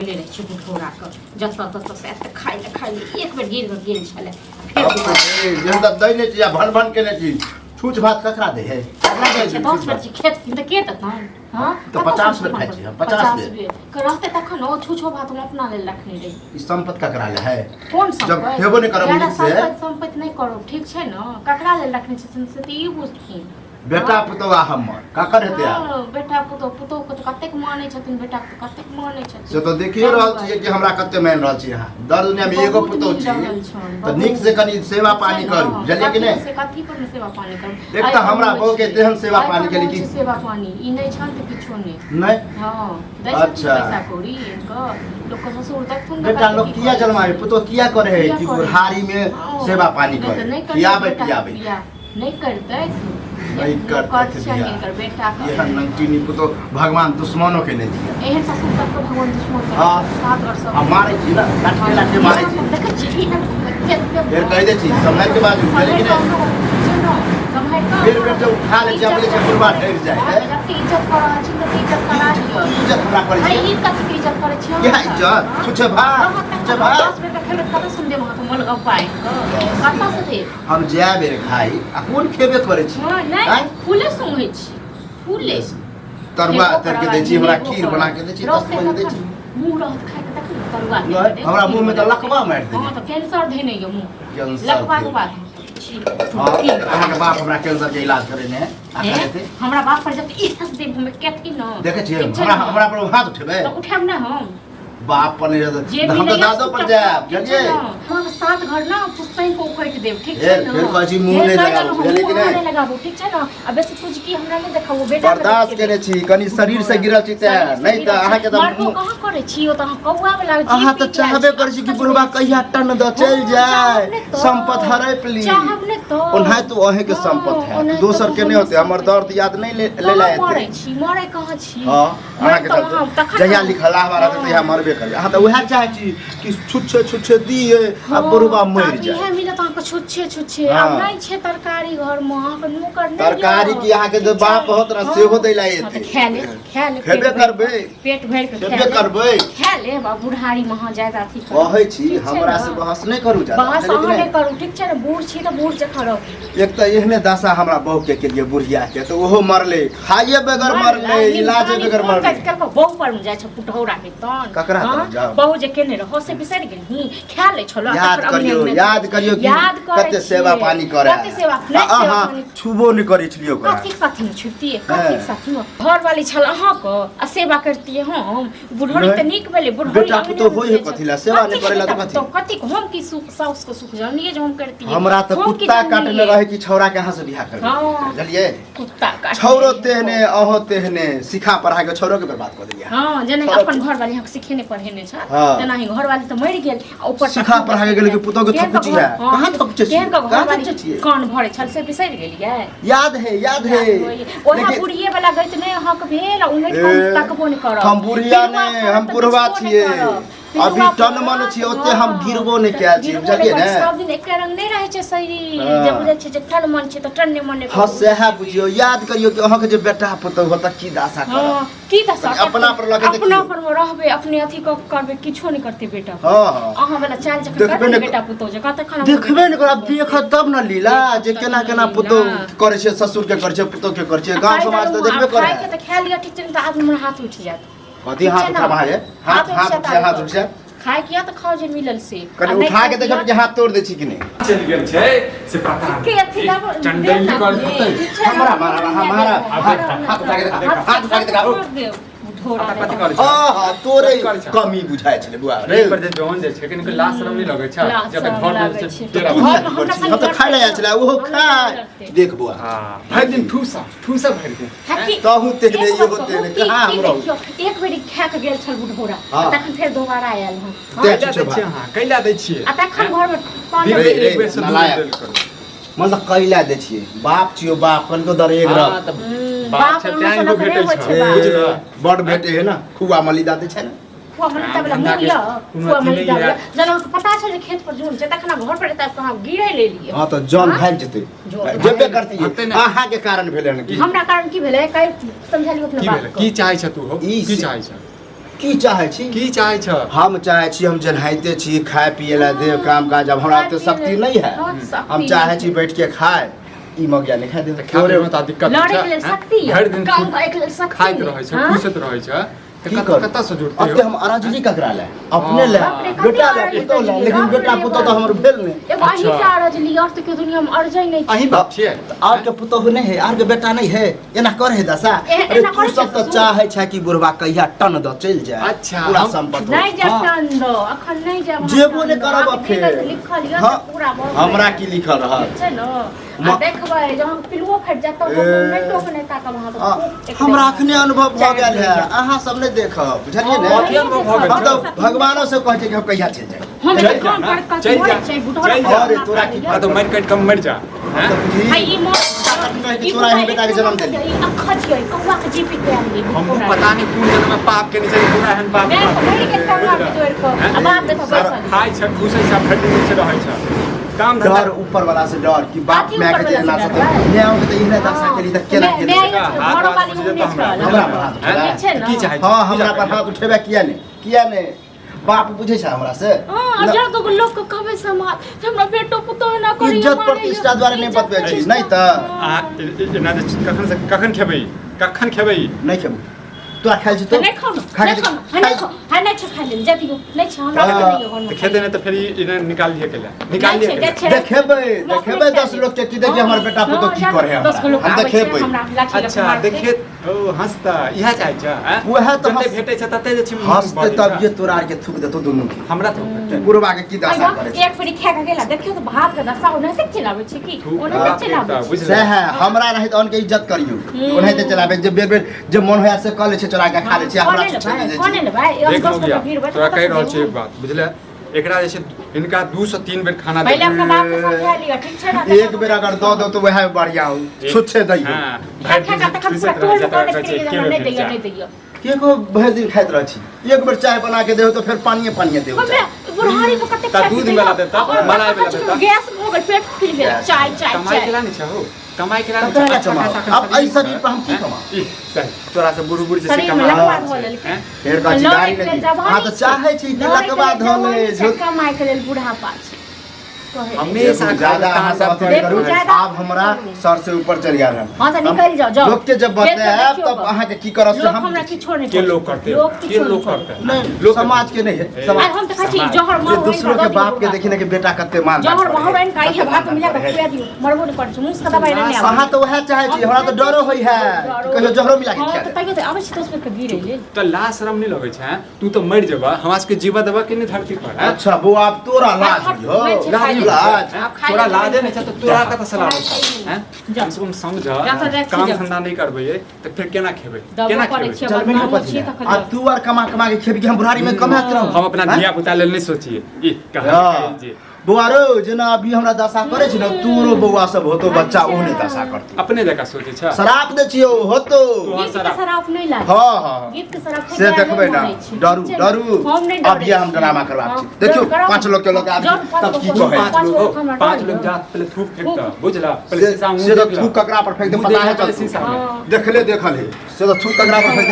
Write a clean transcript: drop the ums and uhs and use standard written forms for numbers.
ले रहै छी बुढ़ौराके जतऽ ततऽ से एतऽ खाइ लए खाइ लए एक बेर गिर गेल छलै फेर दोबारा। जेहन तऽ दै नहि छी आ भन भन केने छी छूछ भात ककरा दै है ककरा दै छै छै 10 बेर छी खेत तऽ के देतन हँ तऽ 50 बेर खाइ छी हम, 50 बेर। के रहतै तखन ओ छूछो भात हम अपना लेल रखने रही ई सम्पत ककरा ले है कोन जब सम्पति खेबो नहि करब ज्यादा नीक से। सम्पति सम्पति नहि करब ठीक छै ने ककरा लेल रखने छथिन से तऽ ई बुझथिन बेटा पुतोह आ हमर ककर हेतै आब हँ, बेटा पुतोह पुतोह के तऽ कतेक मानै छथिन बेटा के तऽ कतेक मानै छथिन से तऽ देखिए रहल छियै कि हमरा कते मानि रहल छी अहाँ दर दुनिया मे एगो बहुत पुतोह मिल छी रहल छनि, तऽ नीक से कनि सेवा पानी करू बुझलियै कि नहि से कथी पर मे सेवा पानी करू एक तऽ हमरा बहू के तेहन सेवा पानी केली कि- सेवा पानी ई नहि छनि तऽ किछो नहि नहि हँ दै छथिन अच्छा। पैसा कौड़ी इनका लोक के ससुर देखथुन ने बेटा कते लोग की किया करै जन्मावे छै। पुतोह किया करे है किया कि करे? बुढ़ारी में हँ, सेवा पानी नहि तऽ करे नहि करतै खियाबै बेटा पियाबै बियाह। नहि करतै नहि करतै हिनकर बेटा के एहन नंगटीनी पुतोह भगवान दुश्मनो के नहि दिया एहन ससुर तक के भगवान दुश्मन कर हाँ। सात वर्ष आ मारै छी ने लाठे लाठे मारै छी देखै छी ई हम कते फेर कहि दै छी, सम्हारि के बाजू, बुझलियै कि नहि? बेर बेर जब उठा लै छी, हम बोलै छी, बुढ़बा डरि जाइ है। जते इज्जत कर रहल छी तते इज्जत करा लिअ की इज्जत हमरा करै अरे छी ई कथी के इज्जत करै छी इएह इज्जत छुछे भात छुछे भात 10 बेर खेबै कतऽ सुन देब अहाँके मोलगप्पा आनि कऽ कतऽ से देब हम जाए बेर खाइ आ कोन खेबे करै छी हँ नहि आँय? फूले सुंघै छी फूले तरुआ खेबो तर के करब दै छी हमरा आ खीर नेबो बना करब। के दै छी रहतै दस दै तखन छी मुँह रहत खाइके तखन ने तरुआ नहि, देब, हमरा खीर मुँहमे तऽ बना लकवा मारि देब। हँ देली तऽ कैंसर धेने यऽ मुँह कैंसर लकवा के भेल। बाद छी हँ अहाँके बाप हमरा कैंसर के इलाज करेने है आ हे, करेतै हमरा बाप पर जब ई हंस देब हम केथी न देखै छियै ठीक छै हमरा ने? हमरा पर हाथ उठेबै तऽ उठायब ने हम बाप पर नहि रहत जे तऽ हम तऽ मिलैया दादो पर से जायब ठीक छै बुझलियै ने? हम सात घर ना पुस्तैन को उकटि देब ठीक छै फेर- ने फेर कहै छी मुँह फेर नहि कहै लगाबू, छलहुँ, बुझलियै कि मुँह नहि? नहि लगाबू ठीक छै ने आ बेसी फुजकी हमरा नहि देखाबू बेटा के बर्दाश्त देखेबै। केने छी कनि शरीर से गिरल छी तें शरीर से नहि तऽ गिरल छी। अहाँके तऽ मरबो कहाँ करै छी ओ तऽ अहाँ कौआ वाला जीभ अहाँ तऽ पी गेल चाहबे छी, करै छी कि अक्कल बुढ़बा नहि कहिया टन दऽ चलि हँ, जाय चाहब नहि तऽ। सम्पत हड़पि ली चाहब नहि तऽ। ओनाहि तऽ अहींके हँ, सम्पत है ओनाहि तऽ दोसर के नहि होतै हमर दर्द याद नहि ले कहाँ ला मरै एतै छी मरै कहाँ छी हँ अहाँके मरि तऽ अहाँ चलते तखन जहिया ने- लिखल हवा रहतै तहिया मरबे करबै अहाँ तऽ उएह चाहै छी कि छुच्छे छुच्छे दिए आ हँ, बुढ़बा मरि आब जाय इएह मिलत अहाँके छुच्छे छुच्छे हँ। आब नहि छै तरकारी घरमे अहाँके नौकर नहि तरकारी यऽ। की अहाँके जे बाप होत ने हँ। सेहो दै लए हँ, तऽ एतै खा ले खा ले खेबे पेट भरि करबै। कऽ, पेट भरि कऽ खा खेबे ले करबै खा लेब आ बुढ़ारीमे अहाँ जादा अथी करब। कहै छी ठीक छै हमरा ने? से बहस नहि करू जादा बहस बुझलियै कि अहाँ नहि? नहि करू ठीक छै ने बूढ़ छी तऽ बूढ़ जकाँ रहू एक तऽ एहने दशा हमरा बहू के केलिए बुढ़िया के तऽ ओहो मरलै खाइए बगैर मरलै इलाजे बगैर मरलै बहू पर मे जाइ छै पुटौरा के तन ककरा हाँ? तरफ जाउ? बहू जे केने रहो से बिसरि गेलही खा लै छलो याद करियो याद करियो कि याद करै कते सेवा छियै। पानी करे कते सेवा आ नहि सेवा अहाँ पानी छुबो नहि करै छलियै ओकरा कथी साथी में छुटिए कथी साथी में घर वाली छल अहाँ के आ सेवा करतिए हम बुढ़ौरी नहि। तऽ नीक भेलै बुढ़ौरी बेटा अंगने पुतोह मे होइ है जाइ छै। कथी ला? सेवा नहि कथी करै ला तऽ बेटा कथी? पुतोह? कथी के? हम की सुख साउस के सुख जानलियै जे हम करतिए हमरा तऽ हम की कुत्ता काटने जानलियै? रहे कि छौड़ा के अहाँ से बियाह करबै हँ। बुझलियै कुत्ता काटने छौड़ो रहै। तेहने अहो तेहने सिखा पढ़ा के छौड़ो के बर्बाद कऽ देलियै हँ जेना छौड़ो- अपन घर वाली अहाँके सिखेने पढ़ेने छल हँ। तेनाही घर वाली तऽ मरि गेल आ ऊपर से सिखा पढ़ा के गेलै कि पुतोह के केहन थकुची है। हँ, कहाँ थकुचे छियै? केहन के घर कहाँ वाली थकुचे छियै? कान भरे छल से बिसरि गेलियै याद है याद है ओएह लेकिन बुढ़िए वाला गति नहि अहाँके भेल आ उनटि कऽ ए, हम तकबो नहि करब हम बुढ़िया पिलुआ नहि पड़त हम तऽ बुढ़वा किछो नहि छियै करब। अभी पिलुआ टन मन पड़त, छियै ओते हम हँ, गिरबो नहि कयल छियै गिरबो नहि बुझलियै करै ने छै। सब दिन एके रंग नहि रहै छै शरीर हँ। जे बुझै छै जे टन मन छै तऽ टन मन नहि हँ सएह बुझियौ याद करियौ कि अहाँके जे बेटा पुतहु होत की दशा करत हँ की दशा कनि अपना पर लऽ के अपना देखियौ। पर मे रहबै अपने अथी कऽ के करबै किछो नहि करतै बेटा हँ हँ अहाँ वाला चाल जखन देखबे करबै ने नहि बेटा पुतोह जकाँ तखन अहाँ देखबे नहि करब देखत तब ने लीला जे तब केना ने केना लीला। पुतोह करै छै ससुर के करै छै पुतोह के करै छै आ गाँव खाइ समाज तऽ देलहुँ, देखबे आब करै खाइके तऽ खा लिअ ठीक छै नहि तऽ आदमी हाथ उठि जायत कथी हाथ ठीक छै ने? उठाबऽ अहाँ हाथ हाथ उठि उठि जाय, हाथ उठि जाय। खाय किया तऽ खाओ जे मिलल से कनि आ नहि उठा के खाय देखब किया कि हाथ तोड़ दै छी कि नहि चलि गेल छै से पता के अथी लाबो चंडैली देब कर ने, होतै। ठीक छै ने? हमरा मारा मारा हाथ हाथ उठा के देखा हाथ उठा के देखाओ देब ढोरा कथी करै छै आहा तोरे कथी करै छै? कमी बुझाइ छलै बुआ रे रे पर जे जौन जे छै कनिको लाज शरम नहि लगै छै लाज जब शरम घर में लागै जे छै। छै तेरा तू घर की मे हमरा करै छी? हम तऽ संग खाय लए आयल छलै ओहो हमरा खाय संग लड़तै। देख बुआ हां भरि दिन ठूसा ठूसा भरि दिन हकी तहु तेहने एक बात इहो कहू, तेहने की- कहाँ की हम रहू देखियौ, एक बेरी खा के गेल छल बुढ़ौरा हाँ। आ तखन फेर दोबारा आयल हँ तें कैला दै छुछे छियै भात। अहाँ कैला दै छियै आ तखन घर मे पान रे, दिन रे, एक बेर से दू बेर नालायक। देल करू मतलब कैला दै छियै बाप छियौ बाप कनिको दरेग रह हाँ, तऽ हम्म, बाप बाप छै हमरा तें सनक एगो नहि भेटै होइ छै छै बाप। बुझलह बड भेटे है ना खुआ मलिदा दै छै ने खुआ मलिदा वाला धंधा मुँह के यऽ कोनो खुआ अथी नहि मलिदा वाला यऽ। जेना अहाँके पता छै जे खेत पर जोन छै तखन अहाँ घर पर एतऽ कहाँ गिरे ले लिए हाँ तऽ जन हाँ? भागि जेतै जन जेबे करतियै भागतै नहि। अहाँके कारण भेलै हन की हमरा कारण की भेलै काल्हि समझा लियौ अपना की बाप भेलै के की चाहै छ तू हो ई की से- चाहै छ की चाहै छी? की चाहै छ? हम चाहै छी, हम जेनाहिते छी, खाय पिए ला दे, काम काज। अब हमरा ओते शक्ति नहीं है। हाँ, शक्ति हम चाहै नहीं। छी बैठ के खाए, ई मगिया नहीं खाए दे। तऽ खाय तोरे मे तऽ दिक्कत लड़े छै, के लेल हैं? शक्ति यऽ, भरि दिन काम करे के लेल शक्ति खाइत नहि। रहै छै, हाँ? ठूसैत रहै छै, तऽ की कतऽ करू? कतऽ से जुटतै अते यौ? हम अराजली ककरा ले? अपने ले, बाप रे, कते बेटा ले, अराजली पुतोह ले, करियै, लेकिन बाप बेटा रे पुतोह तऽ बाप। हमर भेल नहि। एगो अहीं अच्छा। के अरजली, और तऽ केओ दुनिया में अरजै नहि छै। अहीं बाप छियै? आर के पुतोह नहि है, आर के बेटा नहि है, एना करे है दशा? अरे एना तू करै छै सब तऽ ससुर? चाहै छै कि बुढ़वा कहिया टन दऽ चलि जाए, अच्छा, पूरा हम संपत्ति। नहि जायब हाँ। टन दो, अखन नहि जायब अहाँ जेबो टन नहि दो। करब अहाँके फेर। लिखल यऽ हाँ, तऽ पूरा भऽ गेल। हमरा की लिखल रहत? छै ने? आ देखबै जहन पिलुओ फाटि जायत तऽ हम नहि टोक नहि ताकब अहाँ आ, तऽ। हमरा अखने अनुभव भऽ गेल है, अहाँ सब नहि देखब, बुझलियै ने? कथी अनुभव भऽ गेल हम छौ? तऽ भगवानो से कहै छियै कि हम कहिया चलि जाए। हम चलि एते जा काम ना, करैत करैत चलि मरै जा, छै, बुढ़वा चलि जा। अरे तोरा की आ तऽ मरि कटि कऽ मरि जा, हैं? तऽ बुझी हाय ई मोर कहै कि तोरा एहन बेटाके जन्म देली। ई अखज यै, कौआ के जीपी के आनली। हमहूँ पता नहि कोन जन्म में पाप केने छै, तोरा एहन बाप। मैं मरि गेल कौआ के जोड़ि कऽ आ बाप देखो बैसल। खाइ छै, ठूसै छै, भरि दिन छै, रहै छै, काम धंधा। डर ऊपर वाला से डर कि बाप कथी माय के ऊपर जे एना वाला से से डर? माय के तऽ एहने दशा केली तऽ केना माय केली? माय हाथ घरो हाथ वाली बुझि ओहने जेतौ हमरा। छल। हमरा पर हाथ उठेबै? ठीक छै ने? की चाहै छी? हँ, की हमरा चाहै पर छी? हाथ उठेबै किया नहि? किया नहि? बाप बुझै छै हमरा से? हँ, आ जब तक लोक के कहबै समाज जे हमरा बेटो पुतोह एना करैया, इज्जत मारैया। प्रतिष्ठा दुआरे नहि इज्जत बतबै छी, प्रतिष्ठा। नहि तऽ। आ एना जे कखन से कखन खेबै, कखन खेबै? नहि खेबै। तोरा खायल छी तऽ तो नहि खाउ ने, खा नहि के खाउ ने, हँ, नहि खाउ, हँ, नहि छै खाय लेल, जा दियौ, नहि छै, हमरा हँ। नहि यौ घरमे। तऽ खेतै नहि तऽ फेर ई एना निकाल लिअ केला, निकाल नहि लिअ छै, केला। जाइ छै। देखेबै, हम अपने देखेबै खाय 10 लेब। लोग के कि देखिए हमर बेटा पुतोह हँ, की जा, करे। 10 गो लोक हम आबै छै, देखेबै। हमरा लाठी लऽ कऽ अच्छा मारतै। देखे ओ हंसता, इएह चाहै छ? हैं? उएह तऽ जते हंस- भेटै छै तते जे छै मुँह हंसते बजै तब छै। ये तोरा आर के थूक देतो दुनू के। हमरा तो भेटतै। बुढ़वा के की दशा अइयो, करे छै। एक बेरी खा के गेला, देखियौ तऽ भात के दशा ओनाहिते चलाबै छै की? थूक ओनाहिते बाप रे चलाबै बाप, छै। बुझलियै? सएह है, हमरा रहैत अनके इज्जत करियौ, ओनाहिते चलाबै जे बेर बेर जे मन होया से कऽ लै छै, चोरा के खा लै छै, हमरा कोने छुछे लेबै, नहि दै कोने छै। लेबै? एक देख 10 गोटा मौगिया, भीड़ बैठ तोरा कतऽ कहि से रहल छियौ देबौ? एक बात, बुझले? एकरा जे छै हिनका 2 से 3 बेर खाना पहिले देबै। अपना बाप के समझा लिअ, ठीक छै ने? एक बेर अगर दऽ दौ तऽ वएह बढ़िया हो, छुच्छे दैयौ। हँ, खा भरि खा दिन कऽ तखन ठूसैत पूरा रहै छै, टोल तोरा कहने कहै छै, छै एके हमरा बेर नहि भेट दैया, जा। नहि दैया। के को भरि दिन खाइत रहै छी, एक बेर चाय बना के देहो तऽ फेर पानिये पानिये देहो। हमे बुढ़ारी में कतेक तऽ चाय दूध पीबै वाला यऽ? देता, और मलाई वाला कतेक देता। गैस भऽ गेल, पेट फूलि गेल। गैस। चाय चाय कमाइ चाय। केला नहि छै हौ, कमाइ केला नहि ककरा छै? अच्छा कमाउ? खासा एखन आब एहि शरीर शरीर पर हम की हैं? कमाउ? ई सही, तोरा से बूढ़ बूढ़ जे छै शरीर में कमा लकवा रहल धऽ छै, लेलकै। हैं? फेर कहै छी लड़ै गाड़ी के नहि लेल दी। अहाँ तऽ जवानी चाहै छी कि लड़ै के लकवा लेल धऽ ले। जवानी छै, कमाइ के लेल बुढ़ापा छै। कहै हमेशा देखू, ज्यादा अहाँ सब अथी नहि देखू, करू। ज्यादा आब हमरा सर से ऊपर चलि गेल हन। हँ, तऽ निकलि जाउ, जाउ। लोक के जब फेर तऽ बतायब देखियौ तब गप। अहाँके की करब से लोक हम हमरा किछो नहि के लोक करतै? लोक के किछो लोक नहि करतै? नहि, लोक समाज के नहि है, ए, समाज आइ हम तऽ खाइ छी समाज। जहर जे माहौर आनि दूसरो कऽ के दऽ बाप के दियौ। देखी ने कि बेटा कते मान जहर दान करे माहौर है, आनि कऽ आइ कते भात मान मिला दान कऽ करे है। खुआ दियौ, मरबो नहि करै छै, मुँह से दबाइ नहि आबै। अहाँ तऽ वएह चाहै छी, हमरा तऽ डरो होइ है कि कहियो जहरो मिला के हँ खिया तऽ देत। तैयो तऽ आबै छै 10 बेर के गिरै लेल। तऽ लाज शरम नहि लगै छै, हैं? तू तऽ मरि जेबह, हमरा सबके जीवा देबह कि नहि धरती पर, हैं? अच्छा बौआ, आब तोरा लाज हट, हो? नहि छै। लाज नहि लाज। हैं? आब खाइ तोरा लेल लाजे नहि छै तऽ तोरा कतऽ से लाज छै, हैं? जा। कम से कम समझ, जा तऽ जाइ छी, काम जा। धंधा नहि करबै तऽ फेर केना खेबै? दबो केना करै खेबै? छियै, चलबे नहि बदनामो कथी छियै लए? तखन आ जाउ। तू आर कमा कमा के खेबी कि हम बुढ़ारी में कमाइत रहू? हम अपना हैं? धिया पुता लेल नहि सोचिए ई कहा हँ। जे बौआ रौ, जेना अभी हमरा दशा करे छै ने, तोरो बौआ सब होतो बच्चा, ओहने दशा करतौ। अपने जकाँ सोचै छ। शराब दै छियौ होतो। तोहर गीत के शराब। शराब नहि लागै। हँ हँ गीत के शराब से देखबै ना, डरू डरू। हम नहि अब ये हम ड्रामा करबाक छी, देखियौ पांच लोग के लोग आबि जौन पाँच तब की लोग कहै। पाँच पाँच लोग लोग हो, हमरा पाँच डर लोग यऽ। जात पहले थूक फेंकता, थूक। बुझला? पहले से शीशा मुँह से तऽ देख ला। थूक ककरा पर फेंक दे मुँह पता है देख ला पहले चलतौ। शीशा में। हँ। देखले देखल है, से तऽ थूक ककरा पर फेंक दे।